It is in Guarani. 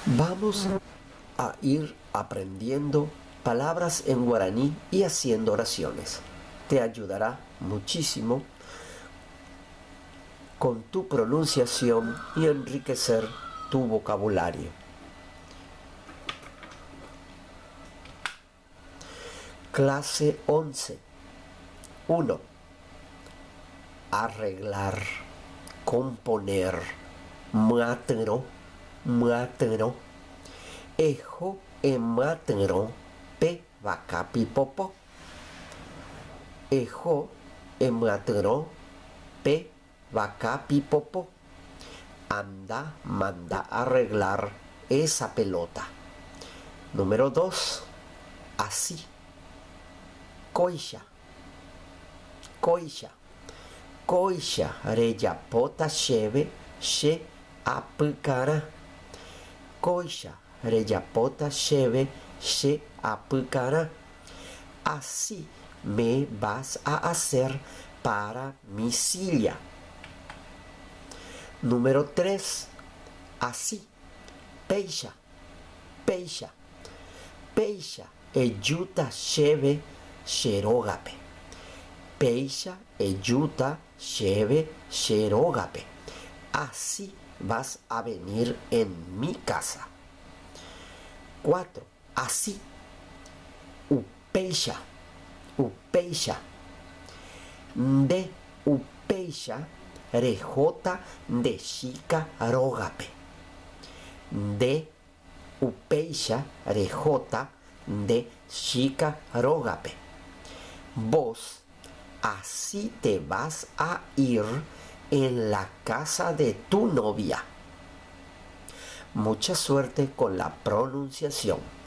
Vamos a ir aprendiendo palabras en guaraní y haciendo oraciones. Te ayudará muchísimo con tu pronunciación y enriquecer tu vocabulario. Clase 11. 1. Arreglar, componer, myatyrõ, myatyrõ. Eho emyatyrõ pe vaka pipopo. Eho emyatyrõ pe vaka pipopo. Anda, manda arreglar esa pelota. Número 2. Así. Kóicha. Kóicha. Kóicha rejapóta chéve che apykarã. Kóicha rejapóta chéve che apykarã. Así me vas a hacer para mi silla. Número 3. Así. Péicha. Péicha. Péicha ejúta chéve che rógape. Péicha ejúta chéve che rógape. Así vas a venir en mi casa. 4. Así. Upéicha. Upéicha. Nde upéicha rehóta nde chíka rógape. Nde upéicha rehóta nde chíka rógape. Vos así te vas a ir en la casa de tu novia. Mucha suerte con la pronunciación.